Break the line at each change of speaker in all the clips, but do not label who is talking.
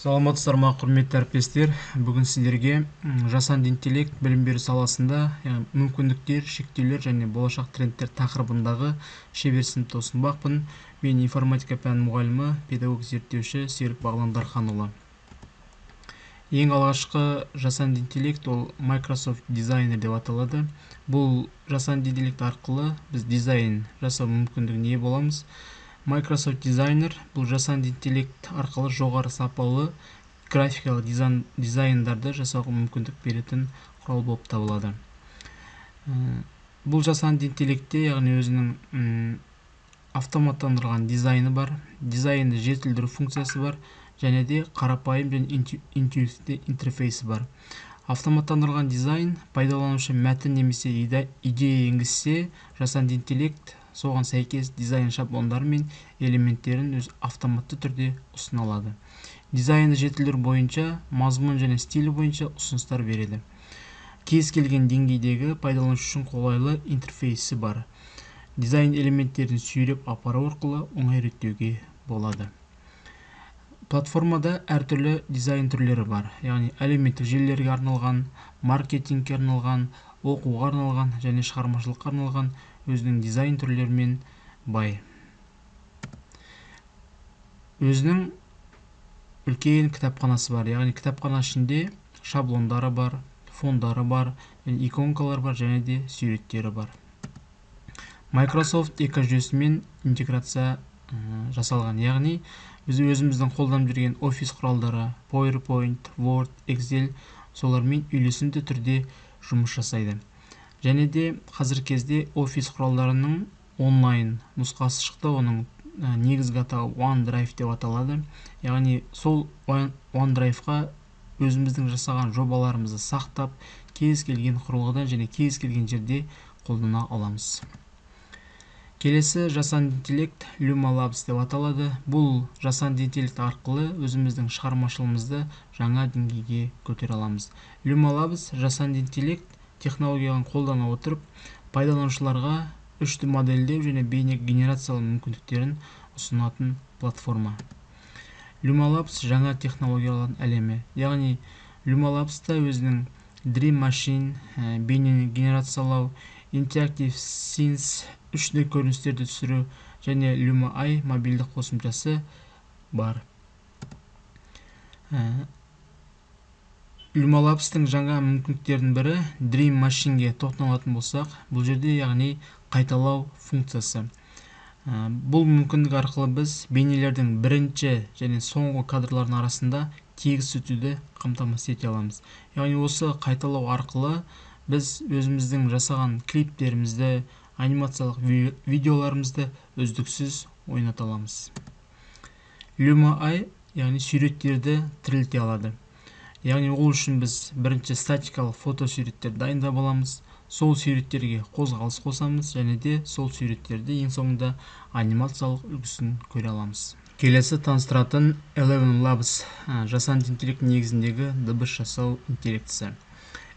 Саламатсыздар ма, құрметті әріптестер! Бүгін сіздерге жасанды интеллект білім беру саласында мүмкіндіктер, шектеулер және болашақ трендтер тақырыбындағы шебер сыныпты ұсынбақпын. Мен информатика пәнінің мұғалімі, педагог зерттеуші Серік Бағлан Дарханұлы. Ең алғашқы жасанды интеллект ол Microsoft Designer деп аталады. Бұл жасанды интеллект арқылы біз дизайн жасау мүмкіндігіне ие боламыз. Microsoft Designer бұл жасанды интеллект арқылы жоғары сапалы графикалық дизайндарды жасауға мүмкіндік беретін құрал болып табылады. Бұл жасанды интеллектте, яғни өзінің автоматтандырылған дизайны бар, дизайнды жетілдіру функциясы бар және де қарапайым және интуитивті интерфейсі бар. Автоматтандырылған дизайн: пайдаланушы мәтін немесе идея енгізсе, жасанды интеллект соған сәйкес дизайн шаблондары мен элементтерін өз автоматты түрде ұсына алады. Дизайнды жетілдіру бойынша, мазмұн және стилі бойынша ұсыныстар береді. Кез келген деңгейдегі пайдаланушы үшін қолайлы интерфейсі бар. Дизайн элементтерін сүйреп апару арқылы оңай реттеуге болады. Платформада әртүрлі дизайн түрлері бар, яғни әлеуметтік желілерге арналған, маркетингке арналған, оқуға арналған және шығармашылыққа арналған өзінің дизайн түрлерімен бай. Өзінің үлкен кітапханасы бар, яғни кітапхана ішінде шаблондары бар, фондары бар, және иконкалар бар және де суреттері бар. Microsoft экожүйесімен интеграция жасалған, яғни біз өзіміздің қолданып жүрген офис құралдары PowerPoint, Word, Excel солармен үйлесімді түрде жұмыс жасайды. Және де қазіргі кезде офис құралдарының онлайн нұсқасы шықты, оның негізгі атауы OneDrive деп аталады. Яғни сол OneDrive-қа өзіміздің жасаған жобаларымызды сақтап, кез келген құрылғыдан және кез келген жерде қолдана аламыз. Келесі жасанды интеллект Luma Labs деп аталады. Бұл жасанды интеллект арқылы өзіміздің шығармашылығымызды жаңа деңгейге көтере аламыз. Luma Labs жасанды интеллект технологияны қолдана отырып, пайдаланушыларға 3D модельдеу және бейне генерациялау мүмкіндіктерін ұсынатын платформа. Luma Labs жаңа технологиялардың әлемі. Яғни Luma Labs'та өзінің Dream Machine, бейнені генерациялау, Interactive Scenes, 3D көріністерді түсіру және Luma AI мобильді қосымшасы бар. Luma Labs'тың жаңа мүмкіндіктерінің бірі Dream Machine'ге тоқталатын болсақ, бұл жерде яғни қайталау функциясы. Бұл мүмкіндік арқылы біз бейнелердің бірінші және соңғы кадрлардың арасында тегіс өтуді қамтамасыз ете аламыз. Яғни осы қайталау арқылы біз өзіміздің жасаған клиптерімізді, анимациялық видеоларымызды үздіксіз ойната аламыз. Luma AI яғни суреттерді тірілте алады. Яғни ол үшін біз бірінші статикалық фотосуреттер дайындап аламыз, сол суреттерге қозғалыс қосамыз және де сол суреттерді ең соңында анимациялық үлгісін көре аламыз. Келесі таныстыратын Eleven Labs жасанды интеллект негізіндегі дыбыс жасау интеллектісі.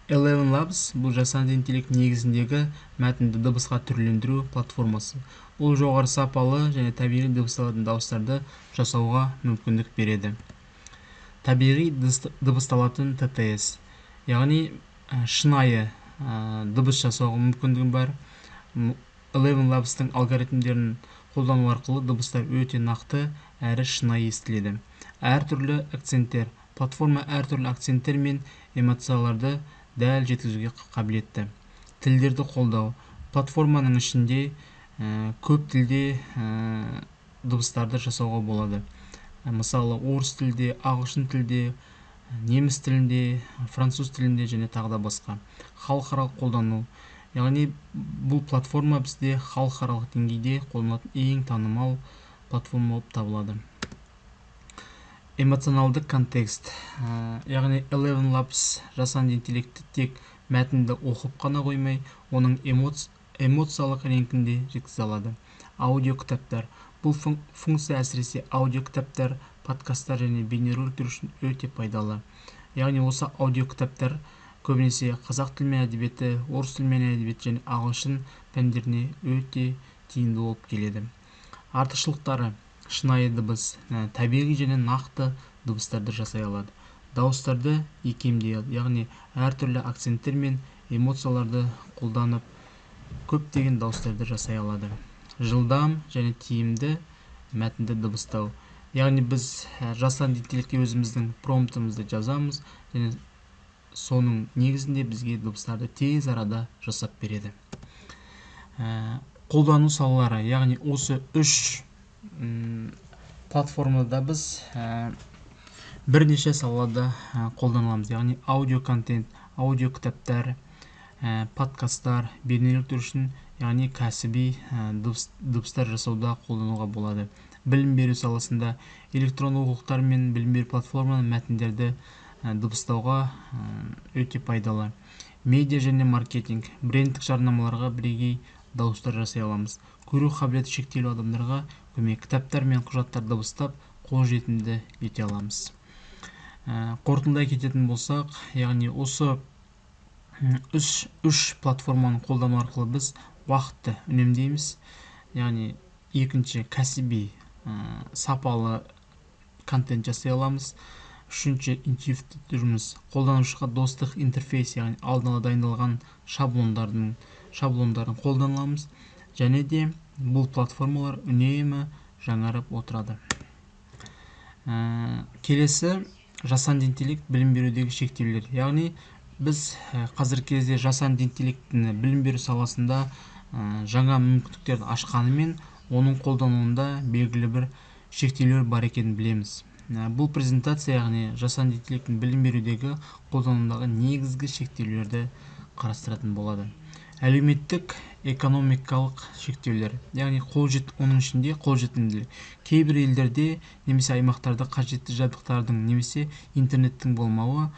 Eleven Labs бұл жасанды интеллект негізіндегі мәтінді дыбысқа түрлендіру платформасы. Ол жоғары сапалы және табиғи дыбысталатын дауыстарды жасауға мүмкіндік береді. Табиғи дыбысталатын TTS, яғни шынайы дыбыс жасауға мүмкіндігі бар. Eleven Labs'тың алгоритмдерін қолдану арқылы дыбыстар өте нақты әрі шынайы естіледі. Әртүрлі акценттер, платформа әртүрлі акценттер мен эмоцияларды дәл жеткізуге қабілетті. Тілдерді қолдау. Платформаның ішінде көп тілде дыбыстарды жасауға болады. Мысалы, орыс тілде, ағылшын тілде, неміс тілінде, француз тілінде және тағы да басқа. Халықаралық қолдану. Яғни бұл платформа бізде халықаралық деңгейде қолданылатын ең танымал платформа болып табылады. Эмоционалды контекст. Яғни Eleven Labs жасанды интеллектті тек мәтінді оқып қана қоймай, оның эмоциялық реңкін де жеткізе алады. Аудио кітаптар. Бұл функция әсіресе аудио кітаптар, подкасттар және бейнероликтер үшін өте пайдалы. Яғни осы аудио кітаптар көбінесе қазақ тілі мен әдебиеті, орыс тілі мен әдебиеті және ағылшын пәндеріне өте тиімді болып келеді. Артықшылықтары: шынайы дыбыс, табиғи және нақты дыбыстарды жасай алады. Дауыстарды икемдей алады, яғни әртүрлі акценттер мен эмоцияларды қолданып көптеген дауыстарды жасай алады. Жылдам және тиімді мәтінді дыбыстау. Яғни біз жасанды интеллектке өзіміздің промптымызды жазамыз және соның негізінде бізге дыбыстарды тез арада жасап береді. Қолдану салалары, яғни осы үш платформада біз бірнеше салада қолдана аламыз, яғни аудио контент, аудио кітаптар, подкасттар, бейнероликтер үшін, яғни кәсіби дыбыстар жасауда қолдануға болады. Білім беру саласында электронды оқулықтар мен білім беру платформаның мәтіндерді дыбыстауға өте пайдалы. Медиа және маркетинг, брендтік жарнамаларға бірегей дауыстар жасай аламыз. Көру қабілеті шектеулі адамдарға көмек, кітаптар мен құжаттарды дыбыстап қолжетімді ете аламыз. Қорытындылай кететін болсақ, яғни осы үш платформаны қолдану арқылы біз уақытты үнемдейміз, яғни екінші кәсіби сапалы контент жасай аламыз. Үшінші интуитивті жұмыс, қолданушыға достық интерфейс, яғни алдын ала дайындалған шаблондарын қолдана аламыз. Және де бұл платформалар үнемі жаңарып отырады. Келесі жасанды интеллект білім берудегі шектеулер. Яғни біз қазіргі кезде жасанды интеллектіні білім беру саласында жаңа мүмкіндіктерді ашқанымен, оның қолдануында белгілі бір шектеулер бар екенін білеміз. Бұл презентация, яғни жасанды интеллекттің білім берудегі қолдануындағы негізгі шектеулерді қарастыратын болады. Әлеуметтік, экономикалық шектеулер, яғни оның ішінде қолжетімділік. Кейбір елдерде немесе аймақтарда қажетті жабдықтардың немесе интернеттің болмауы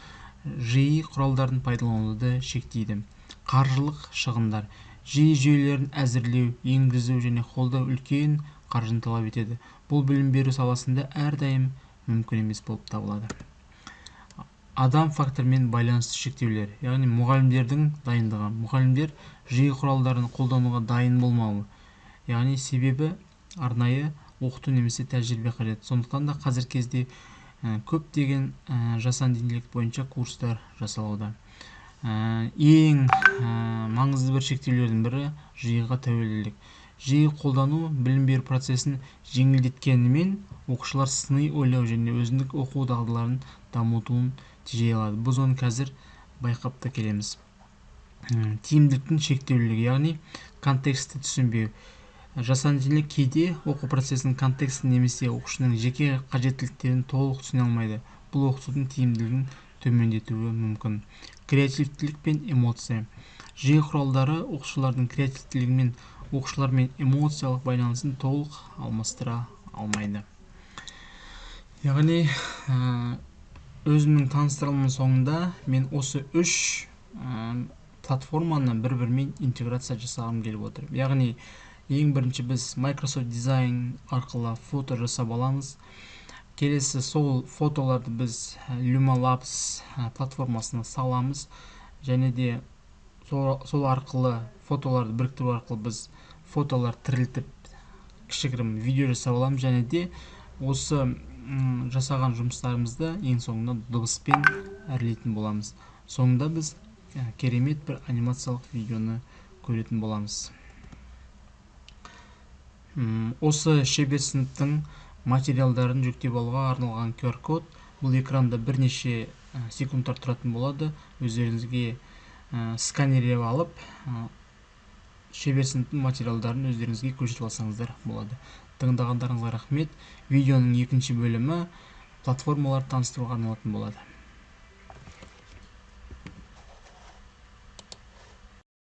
ЖИ құралдарын пайдалануды шектейді. Қаржылық шығындар. ЖИ жүйелерін әзірлеу, енгізу және қолдау үлкен қаржыны талап етеді. Бұл білім беру саласында әрдайым мүмкін емес болып табылады. Адам факторымен байланысты шектеулер, яғни мұғалімдердің дайындығы. Мұғалімдер ЖИ құралдарын қолдануға дайын болмауы, яғни себебі арнайы оқыту немесе тәжірибе қажет. Сондықтан да қазіргі кезде көптеген жасанды интеллект бойынша курстар жасалуда. Ең маңызды бір шектеулердің бірі ЖИ-ға тәуелділік. ЖИ қолдану білім беру процесін жеңілдеткенімен, оқушылар сыни ойлау және өзіндік оқу дағдыларын дамытуын тежей алады. Біз оны қазір байқап та келеміз. Тиімділіктің шектеулілігі, яғни контекстті түсінбеу. Жасанды интеллект кейде оқу процесінің контекстін немесе оқушының жеке қажеттіліктерін толық түсіне алмайды. Бұл оқытудың тиімділігін төмендетуі мүмкін. Креативтілік пен эмоция. ЖИ құралдары оқушылардың креативтілігі мен оқушылармен эмоциялық байланысын толық алмастыра алмайды. Яғни өзімнің таныстырылымның соңында мен осы үш платформаны бір-бірімен интеграция жасағым келіп отыр. Яғни ең бірінші біз Microsoft Design арқылы фото жасап аламыз. Келесі сол фотоларды біз Luma Labs платформасына саламыз. Және де сол арқылы фотоларды біріктіру арқылы біз фотолар тірілтіп кішігірім видео жасап аламыз. Және де осы жасаған жұмыстарымызды ең соңында дыбыспен әрлейтін боламыз. Соңында біз керемет бір анимациялық видеоны көретін боламыз. Осы шебер сыныптың материалдарын жүктеп алуға арналған QR-код. Бұл экранда бірнеше секундтар тұратын болады. Өздеріңізге сканерлеп алып, шебер сыныптың материалдарын өздеріңізге көшіріп алсаңыздар болады. Тыңдағандарыңызға рахмет. Видеоның екінші бөлімі платформаларды таныстыруға арналатын болады.